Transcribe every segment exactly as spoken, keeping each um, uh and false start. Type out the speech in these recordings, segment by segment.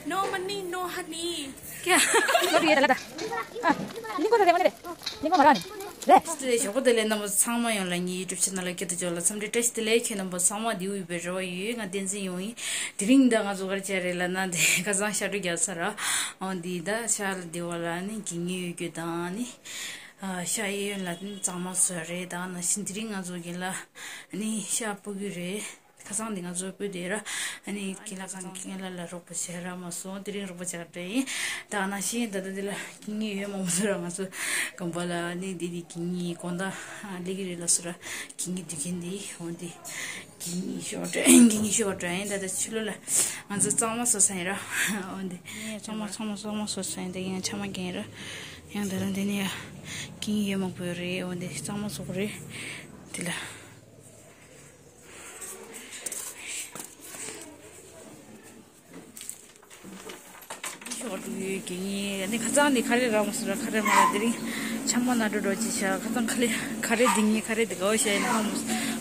No money, no honey. क्या? हाँ, लिंगो तो देवने दे। लिंगो मरा नहीं। ལེ། ཞོགས་པ་བདེ་ལེགས། རྣམ་པ་ཚང་མ་ཡོངས་ལ་ངའི་ཡུ་ཊུབ་ཆེ་ནལ་ལ་སྐྱིད་དུ་འཇོག་ལ་འཚམས་འདྲི་བཀྲ་ཤིས་བདེ་ལེགས། ཁྱེད་རྣམ་པ་ཚང་མ་བདེ་པོ་ཡོད་པའི་རེ་བ་ཡོད། ང་བསྟན་འཛིན་ཡོང་ཡིན། དེ་རིང་ད་ང་ཚོ་ག་རེ་བྱས་རེད་ལབ་ན། དེ་ཁ་སང་ཤར་གྲུ་རྒྱག་ས་ར། འོ་འདི་ད་ཤར་ལ་བདེ་བ་ལ་ནི་དགེ་བསྙེན་ཡོད་རྒྱུ་དང་ནི། ཨ། ཤར་གཡས་གཡོན་ལ་ནི་གཙང་མ་བཟོས་རེད། ད་ནང་བཞིན་དེ་རིང་ང་ཚོ་དགེ་ལགས་ནི་ཤར་སྤོ་གི་རེད། ཁ་སང་འདི་ང་ཚོ་སྤོས་དེ་ར། ཨ་ནི་དགེ་ལགས་ཚང་དགེ་ལགས་ལ་རོགས་པ་བྱེད་ར་མ་སོང་། དེ་རིང་རོགས་པ་བྱེད་ག་འདྲ་ཡིན། ད་ནང་བཞིན་ད་ལྟ་འདི་ལ་དགེ་བསྙེན་ཡོད་མང་པོ་ཟེར་ར། ང་ཚོ་དགོན་པ་ལ་ནི་འདི་འདི་དགེ་བསྙེན་དགོང་དག་ཨ་སླེབས་ཀྱི་རེད་ལབ་སོང་ར། དགེ་བསྙེན་འདུག་མཁན་འདི། འོ་འདི་དགེ་བསྙེན་ཤོག་དྲ། དགེ་བསྙེན་ཤོག་དྲ་ཡིན། ད་ལྟ་ཕྱི་ལོགས་ལ་ང་ཚོ་གཙང་མ་བཟོ་ས་ཡིན་ར། འོ་འདི་གཙང་མ་གཙང་མ་གཙང་མ་བཟོ་ས་ཡིན། ད་ཡིན་ཆ་མ་གྱོན་ར། ཡང་ད་ལྟ་འདི་ནི་ཡ་དགེ་བསྙེན་ཡོད་མང་པོ་ཡོད་རེད། འོ་འདི་གཙང་མ་བཟོ་གི་རེད། འདི་ལ། ཤོག་དྲུག་ཡོད་དགེ་བསྙེན། ཨ་ནི་ཁ་སང་ནི་ཁ་རས་རག་མ་སོང་ར། ཁ་རས་མ་རག་དེ་རིང་ཆམ་པ་ན་འགྲོ་འགྲོ་ཅི་ཤག་ཁ་སང་ཁ་ལས་ཁ་རས་འདི་ཉིད་ཁ་རས་འདི་ག་བ་ཤ་ཡིན་ཐོག་མ་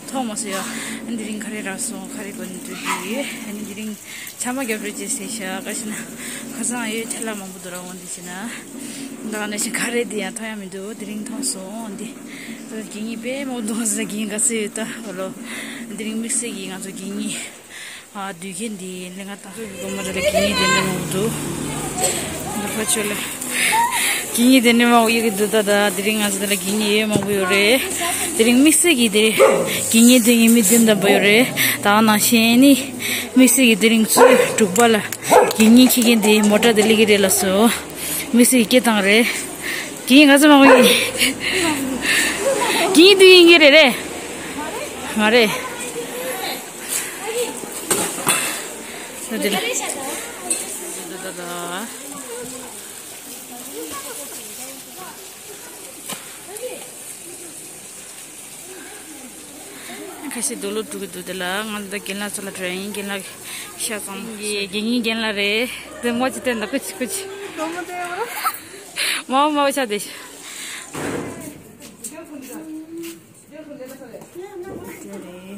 ཐོག་མ་སོང་ཡ། ཨ་ནི་དེ་རིང་ཁ་རས་རག་སོང་། ཁ་རས་གོན་འགྲོ་གི་ཡོད། ཨ་ནི་དེ་རིང་ཆམ་པ་རྒྱབ་འགྲོ་ཅི་ཟེར་ཤག་ག་ཤི་ན་ཁ་སང་ཡོད་ཐལ་ལ་མང་པོ་འདུག་ར། འོང་འདི་ཤི་ན་ད་ག་ནས་ཤི་ཁ་རས་འདི་ཡང་ཐོག་ཡ་མི་འདུག་དེ་རིང་ཐོག་སོང་འདི། དགེ་བསྙེན་དཔེ་མང་འདུག་ཟེར། དགེ་བསྙེན་ག་ཚོད་ཡོད་ད་བ་ལོ། དེ་རིང་དམིགས་བསལ་གྱི་ང་ཚོ་དགེ་བསྙེན། ཨ། སྡོད་མཁན་འདི་ལས་ང་ཏང་ཁུལ་གྱི་དགོན་པ་འདི་ལ་དགེ་བསྙེན་དེ་འདྲ་མང་པོ་འདུག་འདི་ཕ་ཆོས་ལ་དགེ་བསྙེན་དེ་འདྲ་མང་པོ་ཡོད་ཀྱི་འདུག་ད་ད་དེ་རིང་ང་ཚོ་འདི་ལ་དགེ་བསྙེན་ཡོད་མང་པོ་ཡོད་རེད། དེ་རིང་དམིགས་བསལ་གྱི་དེ་དགེ་བསྙེན་དེ་ངའི་མི་བདུན་ལྡན་པ་ཡོད་རེད། ད་ནང་བཞིན་ནི་དམིགས་བསལ་གྱི་དེ་རིང་ཚོུད་དྲུག་པ་ལ་དགེ་བསྙེན་འཁྱེར་མཁན་དེ་མོ་ཊ་དེ་སླེབས་ཀྱི་རེད་ལབ་སོང་། དམིགས་བསལ་གྱི་སྐད་བཏང་རེད། དགེ་བསྙེན་ག་ཚོད་མང་པོ་ཡིན། དགེ་བསྙེན་དུ་ཡིན་གྱི་རེད་རེད། མ་རེད། ད་དེ་ལ། ཁ་ཤས་རྡོ་ལོ་དྲུག་གི་འདུག་དེ་ལ་ང་ད་རྒན་ལགས་ཚོ་ལ་འགྲོ་ཡིན། རྒན་ལགས་ཤ་ཚང་གི་རྒན་ཡིན། རྒན་ལགས་རེད། དེ་ངོ་ཅི་སྟོན་ད་ཀུ་ཅི་ཀུ་ཅི། མའོ་མའོ་ཤ་དེ་ཤ། དེ་རེད།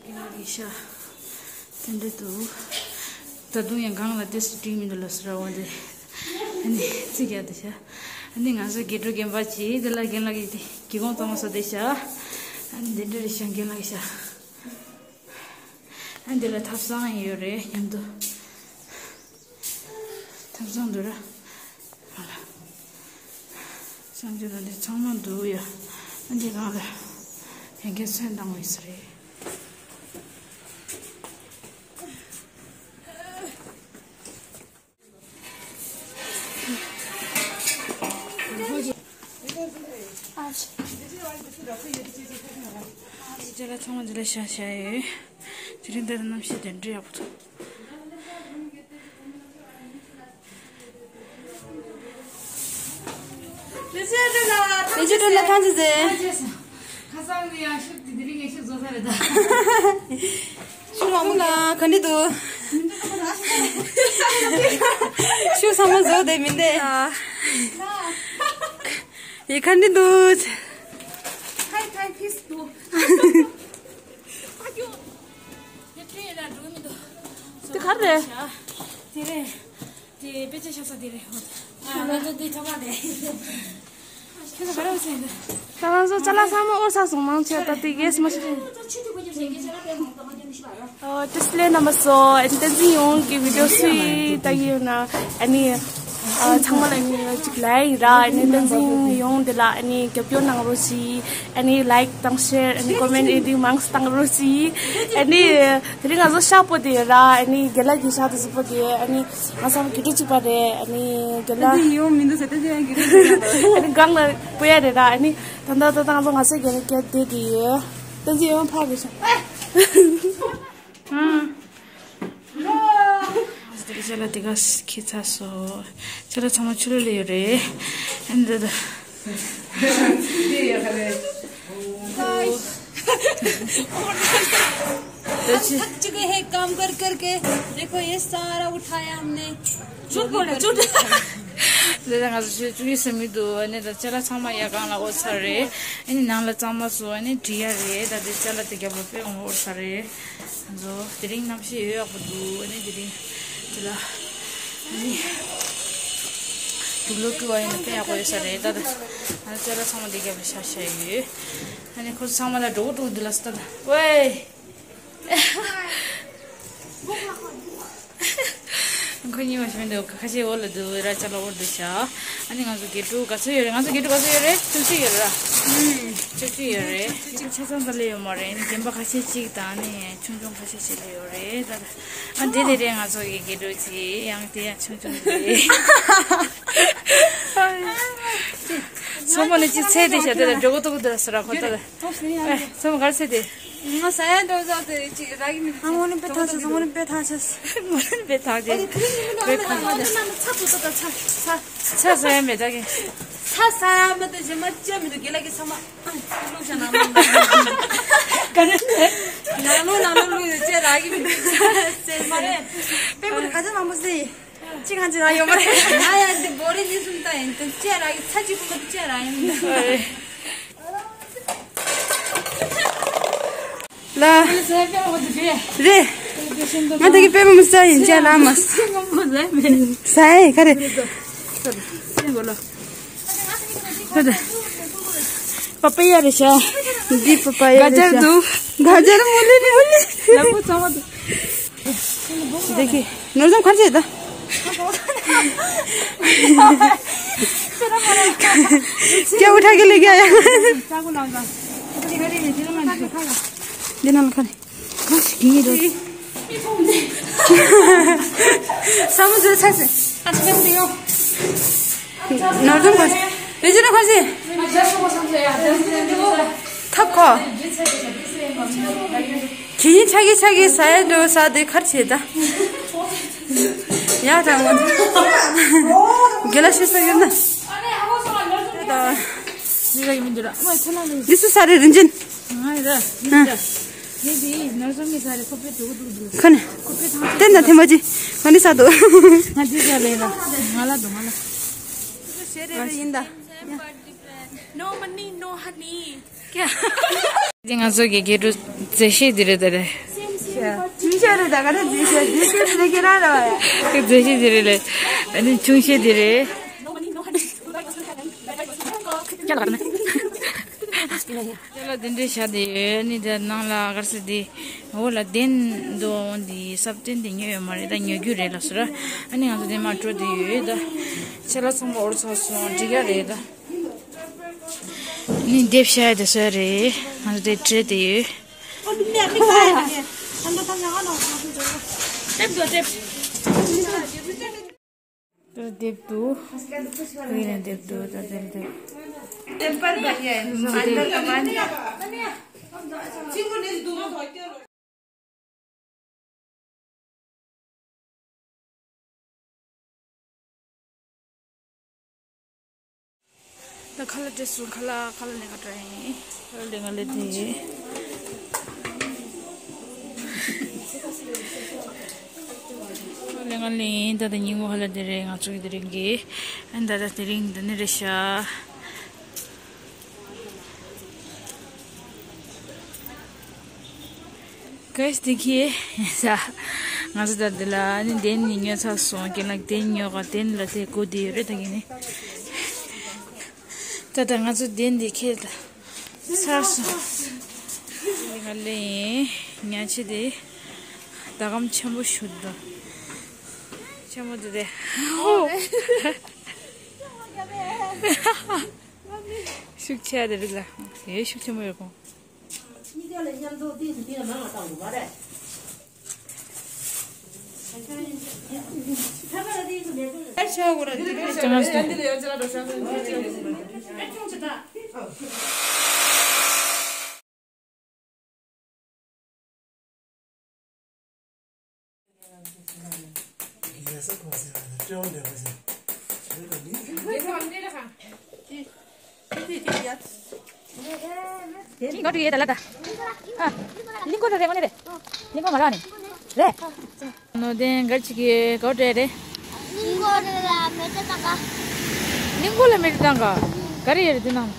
རྒན་ལགས་ཀྱི་ཤ། དེ་འདྲ་འདུག་ད་དུང་ཡང་སྒང་ལ་ཏོག་ཙམ་བྲིས་མི་འདུག་ལབ་སོང་ར། འོ་འདི། ཨ་ནི་རྩིས་རྒྱག་འདུག་ཤག་ཨ་ནི་ང་ཚོ་དགེ་ཕྲུག་རྒན་པ་ཅིག་དེ་ལ་རྒན་ལགས་ཀྱིས་དེ་སྒེའུ་ཁུང་གཙང་མ་བཟོ་བསྡད་ཤག་ཨ་ནི་འདི་འདྲ་རེད་ཤག་རྒན་ལགས་ཀྱི་ཤག་ཨ་ནི་འདི་ལ་ཐབ་ཚང་ཡོད་རེད་མཉམ་དུ། ཐབ་ཚང་འདུག་ར། ཨ་ལ། སངས་རྒྱས་ལ་འདི་ཚང་མ་འདུག་ཡ། ཨ་འདི་གང་ལ། ཡང་བསྐྱར་སོན་བཏང་བ་ཡིན་ས་རེད། ཨ་ཅེ། ཨ་ཅེ། འདི་ལ་ཚང་མ་འདི་ལ་ཤ་ཤ་ཡོད། དེ་རིང་འདིར་གནམ་གཤིས་དེ་འདྲ་ཡག་པོ་འདུག་དེ་ཚོ་ལ་ཐང་ཅི་ཟེར། ཁ་སང་ནི་ཡང་ཤུགས་དེ་དེ་རིང་ངས་ཤུགས་བཟོ་ས་རེད་ད། ཤུགས་མང་པོ་ལ་ག་འདྲ་འདུག་ཤུགས་ཚང་མ་བཟོ་བསྡད་མི་འདུག་ཡི་ག་འདྲ་འདུག་ཁའི་ཁའི་ཕིས་འདུག་དེ་ག་རེ་རེད། དེ་རེད། དེ་དཔེ་ཆ་ཤ་ས་དེ་རེད། ང་ཚོ་འདི་ཐོག་མ་རེད། ཁྱོད་ཚོ་ག་རེ་བྱས་འདི། ད་ང་ཚོ་ཅ་ལག་ཚང་མ་དབོར་ཚར་སོང་མང་ཆེ། ད་དེ་གས་མ་ཤེས། ཨོ་ཏེ་སི་ལེ་རྣམ་པ་ཚོ། ཨ་ནི་བསྟན་འཛིན་ཡོངས་ཀྱི་བི་ཌི་ཡོ་སུ་ཡིས་ལྟ་གི་ཡོད་ན། ཨ་ནི་ཨ་ཚང་མ་ལ་ཨ་ནི་ཅིག་ལ་ཡིག་ར། ཨ་ནི་བསྟན་འཛིན་ཡོངས་འདི་ལ་ཨ་ནི་རྒྱབ་སྐྱོར་གནང་རོགས་གྱིས། ཨ་ནི་ལའིག་དང་ཤེར། ཨ་ནི་ཀོ་མེན་ཊི་ཨེ་འདི་མང་ཙམ་བཏང་རོགས་གྱིས། ཨ་ནི་དེ་རིང་ང་ཚོ་ཤག་སྤོ་དེ་ཡོད་ར། ཨ་ནི་རྒན་ལགས་ཀྱི་ཤག་དེ་ཚོ་སྤོ་དེ། ཨ་ནི་ང་ཚང་མ་དགེ་ཕྲུག་གཅིག་པ་རེད། ཨ་ནི་རྒན་ལགས། བསྟན་འཛིན་ཡོངས་མི་འདུག་ཟེར། བསྟན་འཛིན་ཡོངས་ཀྱི་རེད་ཟེར། ཨ་ནི་སྒང་ལ་སྤོ་ཡ་རེད་ར། ཨ་ནི་ད་ལྟ་ད་ལྟ་ང་ཚོ་ང་ཚོའི་རྒན་ལགས་སྐྱེལ་བསྡད་ཀྱི་ཡོད། བསྟན་འཛིན་ཡོངས་ཕར་རེད་ཤག་ཨ། དེ་ག་ཅ་ལག་དེ་ག་ཁྱེར་ཚར་སོང་། ཅ་ལག་ཚང་མ་ཕྱི་ལོགས་ལ་ཡོད་རེད། ཨ་ནི་ད་ལྟ། थक चुके हैं काम कर करके। देखो ये सारा उठाया हमने। झूठ बोल रहे, झूठ। ལས་ད་ང་ཚོ་ཆུ་ཆུ་ཡི་སེམས་མི་འདུག་ཨ་ནི་ད་ཅ་ལག་ཚང་མ་ཡ་གང་ལ་འོར་ཚར་རེད། ཨ་ནི་ནང་ལ་གཙང་མ་བཟོ་ཨ་ནི་འགྲིག་ཡ་རེད། ད་དེ་ཅ་ལག་དེ་རྒྱབ་ལ་དཔེ་འོང་འོར་ཚར་རེད། ང་ཚོ་དེ་རིང་གནམ་གཤིས་ཡོད་ཡག་པོ་འདུག་ཨ་ནི་དེ་རིང་དེ་ལ་ཨ་ནི་དུག་ལོག་བཀྲུ་བ་ཡིན་ན་དཔེ་ཡག་པོ་ཡོད་ས་རེད། ད་ད་ང་ཚོ་ཅ་ལག་ཚང་མ་དེ་རྒྱབ་ལ་བཞག་བཞག་ཡོད། ཨ་ནི་ཁོ་ཚོ་ཚང་མ་ལ་འགྲོ་གི་འདུག་འདི་ལ་སི་ད་ད་ཝེ། ཁོ་གཉིས་མ་ཤི་མི་འདུག་ཁ་ཤས་འོག་ལ་འདུག་ར་ཅ་ལག་འོར་འདུག་ཤག་ཨ་ནི་ང་ཚོ་དགེ་ཕྲུག་ག་ཚོད་ཡོད་རེད། ང་ཚོ་དགེ་ཕྲུག་ག་ཚོད་ཡོད་རེད། བཅུ་གཅིག་ཡོད་རེད་ར། ཨུམ། བཅུ་གཅིག་ཡོད་རེད། གཅིག་ཆ་ཚང་ཙམ་སླེབས་ཡོད་མ་རེད། ཨ་ནི་རྒན་པ་ཁ་ཤས་གཅིག་དང་ཨ་ནི་ཆུང་ཆུང་ཁ་ཤས་ཤིག་སླེབས་ཡོད་རེད་ད། ཨ་དེ་དེ་རེད། ང་ཚོ་གི་དགེ་ཕྲུག་ཅིག་ཡང་དེ་ཡང་ཆུང་ཆུང་རེད། སོ་མོ་ནི་ཅི་ཚེ་དེ་ཤ་དེ་ལ་འགྲོ་གི་འདུག་འདུག་ཟེར་ར་ཁོ་ད། ཨེ་སོ་མོ་གར་ཚེ་དེ། ང་ས་ཡ་འགྲོ་ཟ་དེ་ཅི་ར་གི་མི་ཨ་ངོ་ནི་པེ་ཐང་ཆེ། ངོ་ནི་པེ་ཐང་ཆེ། ངོ་ནི་པེ་ཐང་ཆེ། ཨོ་དེ་ཁི་ལི་ནི་ནོ་ནི་ཁ་ནི་ནི་ཚ་ཚ་ཚ་ཚ། ཚ་ས་ཡ་མེད་ད་གི། ཚ་ས་ཡ་མེད་དུ་ཞེ་མ་ཅེ་མི་དུ་གེ་ལ་གི་ས་མ། ཨ་ལུག་ཤ་ནང་ལོ། ག་ནི་ནང་ལོ་ནང་ལོ་ལུག་ཡོད་ཅེ་ར་གི་མི་དུ། ཚེ་མ་རེད། པེ་མ་རེད་ག་ཚ་མ་མོ་སི། ཅི་གང་ཅི་ར་ཡོད་མ་རེད། ང་ཡང་འདི་བོ་རི་ནི་སུམ་ད་ཡིན་དུ་ཅེ་ར་གི་ཚ་ཅི་ཀུ་མ་དུ་ཅེ་ར་ཡིན། ལ། རེད། ང་ད་གི་པེ་མ་མི་ས་ཡིན་ཅེ་ལ་མ། ས་ཡི་ག་རེ། ཁ་རེ། པ་པ་ཡ་རེ་ཤ། འདི་པ་པ་ཡ་རེ་ཤ། ག་ཇར་འདུག་ག་ཇར་མོ་ལི་མོ་ལི། ལ་པོ་ཚང་མ་འདུག་འདི་གི་ནོར་ཙམ་གར་བྱེད་ད། སྐྱ་བོ་ཁྲ་གི་ལི་ག་ཡ། འདི་ནང་ལ་ཁ་ནས། གང་ཞིག་གིས་འདུག་ས་མོ་ཟེར་ཚ་ཟེར། ཨ་ཚ་ཟེར་ཡོང་། ནོར་འཛོམས་ཁ་ཟེར། བེ་ཅི་ན་ཁ་ཟེར། ཐབ་ཁོ། ཁྱེད་ཡིན་ཆ་གི་ཆ་གི་ས་ཡ་འགྲོ་ས་དེ་ཁར་བྱེད་ད། ཡ་དྲང་མོ། དགེ་ལ་ཤི་ས་ཡོད་ན། ད། འདི་ལ་ཡིན་མི་འདུག་ར། འདི་སུ་ས་རེད་རིན་ཆེན། ང་ར། ཨ། ངས་དེ་ནར་སོང་གི་ས་རེད། ཁོ་པས་འགྲོ་གི་འདུག་འདུག་ཁ་ནས། ཁོ་པས་ཐང་། བསྟན་དང་ཐེ་མ་ཅི། ང་འདི་ས་འདུག་ང་འདི་ས་ལས་ལ། ང་ལ་འདུག་ང་ལ། ཞེ་རེ་རེ་ཡིན་ད། No money, no honey. དེ་ང་ཚོ་གི་དགེ་ཕྲུག་མཛེས་ཤོས་དེ་རེད་ད་རེད། ཅུང་ཤོས་རེད་ད་ག་རེ་མཛེས་ཤོས་མཛེས་ཤོས་དེ་རེད་ཁྱེད་རང་རེད་བ་ཡ། དེ་མཛེས་ཤོས་དེ་རེད་ལས། ཨ་ནི་ཆུང་ཤོས་དེ་རེད། ཅ་ལག་དེ་འདྲ་བཞག་དེ་ཡོད་ནི་དེ་ནང་ལ་གར་སེ་དེ་འོ་ལ་གདན་དུ་འོང་དེ་སབ་གདན་དེ་ཉོ་ཡོད་མ་རེད། ད་ཉོ་རྒྱུ་རེད་ལ་སོ་ར། ཨ་ནི་ང་ཚོ་དེ་མ་འགྲོ་དེ་ཡོད་ད། ཆ་ལག་ཚང་མ་འོར་ཚར་སོང་། འགྲིག་ཡ་རེད་ད། ནི་དེབ་བཤའ་ཡ་དེ་སོ་ཡ་རེད། ང་ཚོ་དེ་བྲེལ་དེ་ཡོད། དེབ་དེབ་དེབ། དེབ་དེབ་དེབ། དེབ་དེབ། ད་ཁ་ལག་སྤྲད་སོང་། ཁ་ལག་ཁ་ལག་ལེན་ག་འགྲོ་ཡིན། ཁ་ལག་ལེན་ག་ལེན་དེ་ཡིན། ཁ་ལག་ལེན་ག་ལེན་ཡིན། ད་ད་ཉིན་མོ་ཁ་ལག་དེ་རེད། ང་ཚོ་གི་དེ་རིང་གི་ཨ་ད་ད་དེ་རིང་འདི་ནི་རེད་ཤག་ག་ཞིག་དེ་ཁྱེད་ས། ང་ཚོ་ད་འདི་ལ་ནི་གདན་ནི་ཉོ་ཚར་སོང་། ཁྱེད་ལ་གདན་ཉོ་ག་གདན་ལ་དེ་སྒོ་དེ་ཡོད་རེད་ད་གི་ནི། ད་ད་ང་ཚོ་གདན་དེ་ཁྱེད་ལ་ཚར་སོང་། ང་ལེ་ཡིན་ཉ་ཆེ་དེ་ད་གམ་ཆེན་པོ་ཞུ་དོ། ཆེན་པོ་དེ་དེ་ཧོ། ཤུགས་ཆེ་དེ་རེད་ལ། ཡེ་ཤུགས་ཆེན་པོ་ཡོད་གོ། ཅི་འགོ་དྲུག་ཡོད་ད་ལ་ད། ཨ། ལིང་གོ་རེ་རེ་མ་ནི་རེད། ལིང་གོ་མ་ར་ནི། རེད། ནོ་དེ་འགར་ཅིག་གི་གོ་དྲེ་རེད། ལིང་གོ་རེ་ལ་མེ་ཏ་ཏ་ཀ་གླིང་སྐོར་ལ་མེ་རི་བཏང་ག་ག་རེ་ཡོད་རེད་དེ་ནང་།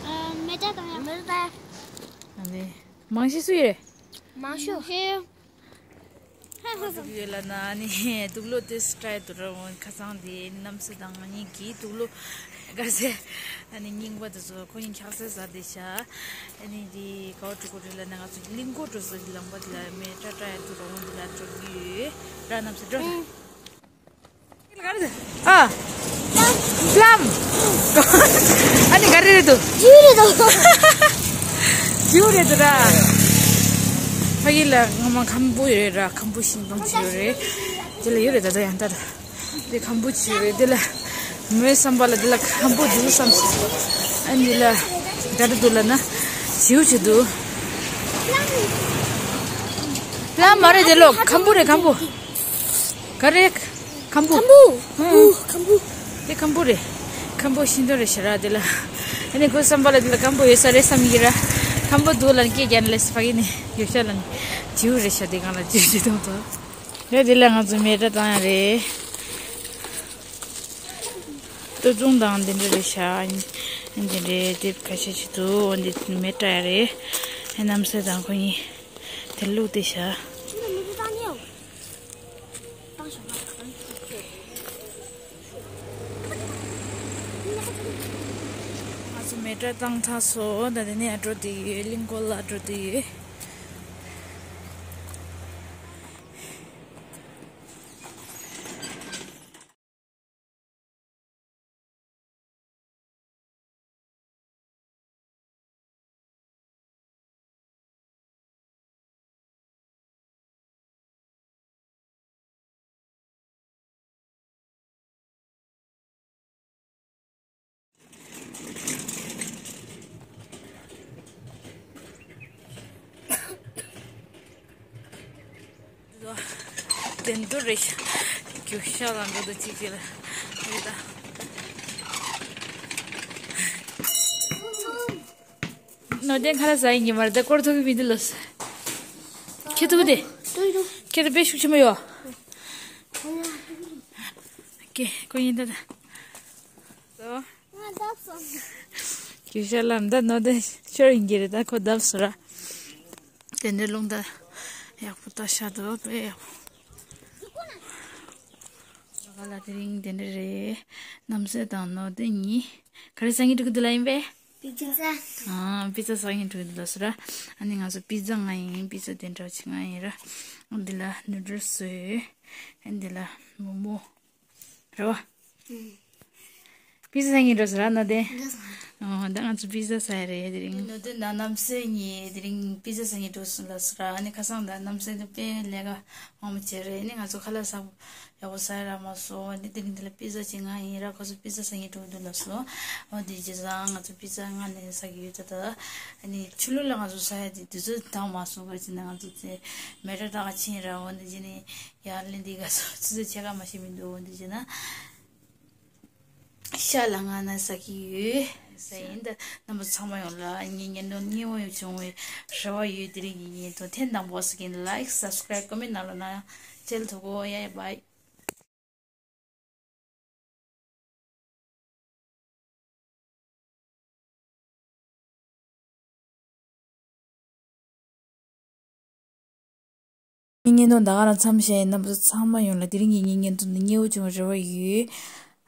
ཨ། མེ་ཏྲ་དང་ཡང་མེ་རི་བཏང་། ཨ་ནི། མང་ཤོས་སུ་ཡོད་རེད། མང་ཤོས། ཡོད་ལ་ན་ནི་དུག་ལོག་དེ་སི་ཊའི་དུ་ར་འོན་ཁ་སང་དེ་གནམ་ས་དང་གཉིས་ཀྱི་དུག་ལོག་ག་ཟེ། ཨ་ནི་རྙིང་པ་དེ་ཚོ་ཁོ་གཉིས་འཁྱག་སེ་ཟ་དེ་ཤ། ཨ་ནི་དེ་ག་བ་འགྲོ་གོ་རེད་ལ་ན་ང་ཚོ་གླིང་སྐོར་འགྲོ་ས་གི་ལམ་པ་དེ་ལ་མེ་ཏྲ་ཏྲ་ཡ་དུ་ར་འོན་དེ་ལ་འགྲོ་གི་ཡོད་ར། གནམ་ས་འགྲོ། ཨ། པླམ། ཨ་ནི་ག་རེ་རེད་འདུག་ཇུ་རེད་འདུག་ཇུ་རེད་འདུག་ར། ཕ་གི་ལ་ངོ་མ་ཁམ་བུ་ཡོད་ར། ཁམ་བུ་ཤིང་སྡོང་ཅིག་ཡོད་རེད། དེ་ལ་ཡོད་རེད། ད་ལྟ་ཡང་ད་ལྟ་དེ་ཁམ་བུ་ཅིག་ཡོད་རེད། དེ་ལ་མོའི་བསམ་པ་ལ་དེ་ལ་ཁམ་བུ་འདུག་བསམ་སོང་། ཨ་ནི་ལ་ད་ལྟ་འདུག་ལ་ན་ཇུ་ཅིག་འདུག་པླམ་མ་རེད། དེ་ལོ་ཁམ་བུ་རེད། ཁམ་བུ། ག་རེ། ཁམ་བུ། ཁམ་བུ། ཧུ། ཁམ་བུ། དེ་ཁམ་བུ་རེད། ཁམ་བུ་ཤིང་སྡོང་རེད་ཤག་ར་དེ་ལ། ཨ་ནི་ཁོའི་བསམ་པ་ལ་དེ་ལ་ཁམ་བུ་ཡོད་ས་རེད་བསམ་གྱི་ར། ཁམ་བུ་འདུག་ལ་ནི་སྐད་རྒྱག་ནི་ལས་སི་ཕ་གི་ནི་ཡོད་ཤག་ལ་ནི། ཇུ་རེད་ཤག་དེ་གང་ལ་ཇུ་ཇུ་གཏོང་དང་། ཡ་དེ་ལ་ང་ཚོ་མེ་ཏྲ་བཏང་ཡ་རེད། སྟོད་ལུང་དང་དེ་འདྲ་རེད་ཤག་དེ་འདྲའི་དེབ་ཁ་ཤས་ཤིག་འདུག་འོ་འདི་མེ་ཏྲ་ཡ་རེད། གནམ་ས་དང་ཁོ་གཉིས་དེ་ལུགས་དེ་ཤག་ང་ཚོ་མེ་ཏྲ་བཏང་ཚར་སོང་། ད་དེ་ནས་ཨ་འགྲོ་དེ་ཡོད། གླིང་སྐོར་ལ་འགྲོ་དེ་ཡོད། དེ་འདུག་རེད་ཤག་རྒྱུག་ཤག་ལ་འགྲོ་དུ་ཅིག་ཅིག་ལ་རེད་ད། ནོར་ལྡན་ཁ་ལག་ཟ་ཡིན་གྱི་མ་རེད། ད་སྐོར་ཐུབ་ཀྱི་མི་འདུག་ལོ། ཁྱེད་ཐུབ་ཀྱི་དེ། ཁྱེད་ད་དཔེ་ཤུགས་ཆེན་པོ་ཡོད། ཀེ་ཀོ་ཡིན་ད་ད། ང་བརྡབས་སོང་། རྒྱུ་ཤ་ལམ་ད་ནོར་ལྡན་ཤོར་ཡིན་གྱི་རེད། ད་ཁོ་བརྡབས་སོང་ར། དེ་འདྲའི་རླུང་ད་ཡག་པོ་ད་ཤ་འདུག་དཔེ་ཡག་པོ། ག་ལ་དེ་རིང་དེ་འདྲ་རེད། རྣམ་སྲས་དང་ནོར་ལྡན་གཉིས་ག་རེ་ཟ་སྙིང་འདོད་ཀྱི་འདུག་ལ་ཡིན་པས། པི་ཛ། ཨ། པི་ཛ་ཟ་སྙིང་འདོད་ཀྱི་འདུག་ལབ་སོང་ར། ཨ་ནི་ང་ཚོ་པི་ཛ་ང་ཡིན། པི་ཛ་དེ་འདྲ་བྱེད་ང་ཡིན་ར། འདི་ལ་ནུ་ཌལ་སི་ཡོད། ཨ་འདི་ལ་མོ་མོ། རེད་བ། ཨུམ། པི་ཛ་ཟ་སྙིང་འདོད་སོང་ར་ནོར་ལྡན། པི་ཛ་ཟ། ཨོ་ད་ང་ཚོ་པི་ཛ་ཟ་ཡ་རེད་དེ་རིང་། ནོར་ལྡན་དང་རྣམ་སྲས་གཉིས་དེ་རིང་པི་ཛ་ཟ་སྙིང་འདོད་སོང་ལབ་སོང་ར། ཨ་ནི་ཁ་སང་ད་རྣམ་སྲས་དེ་དཔེ་ལས་ཀ་མང་པོ་བྱས་རེད། ཨ་ནི་ང་ཚོ་ཁ་ལག་ཟ་ཡག་པོ་ཟ་ཡ་རག་མ་སོང་། ཨ་ནི་དེ་རིང་འདི་ལ་པི་ཛ་ཅིག་ང་ཡིན་ར། ཁོ་ཚོ་པི་ཛ་ཟ་སྙིང་འདོད་འདུག་ལབ་སོང་། ཨོ་དེ་བྱས་ཙང་ང་ཚོ་པི་ཛ་ང་ནས་ཟ་གི་ཡོད་ད་ད། ཨ་ནི་ཆུ་ལུག་ལ་ང་ཚོ་ཟ་ཡ་དེ་དུས་ཚོད་འདང་མ་སོང་བ་བྱས་ན་ང་ཚོ་ཚེ་མེ་ཏྲ་ཏྲ་ཕྱིན་ར། འོ་འདི་བྱས་ནས་ཡར་ལེན་འདི་ག་ཚོ་ཆུ་ཚོད་ཕྱེད་ཀ་མ་ཤི་མི་འདུག་འོ་འདི་བྱས་ན། ཤ་ལ་ང་ན་ཟ་གི་ཡོད་ཟ་ཡིན་ད། རྣམ་པ་ཚང་མ་ཡོང་ལ་ངའི་བརྙན་ཐུང་མཉེས་པོ་ཡོང་བྱུང་བའི་རེ་བ་ཡོད། དེ་རིང་གི་བརྙན་ཐུང་ཐེངས་དང་པོ་ཟ་གིན་ལའིཀ་སབ་སི་ཀ་རབ་ཀོ་མེན་ནང་ལ་ན་ཡང་ཅེལ་ཐུག་གོ་ཡ་ཡ་བའི། ངའི་བརྙན་ཐུང་ད་ག་རང་མཚམས་བཞག་ཡིན། རྣམ་པ་ཚོ་ཚང་མ་ཡོང་ལ་དེ་རིང་གི་ངའི་བརྙན་ཐུང་འདི་མཉེས་པོ་བྱུང་བའི་རེ་བ་ཡོད།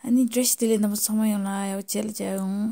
ཨ་ནི་བཀྲ་ཤིས་བདེ་ལེགས། རྣམ་པ་ཚང་མ་ཡོང་ལ་ཡག་པོ་བྱས་ལ་མཇལ་ཡོང་།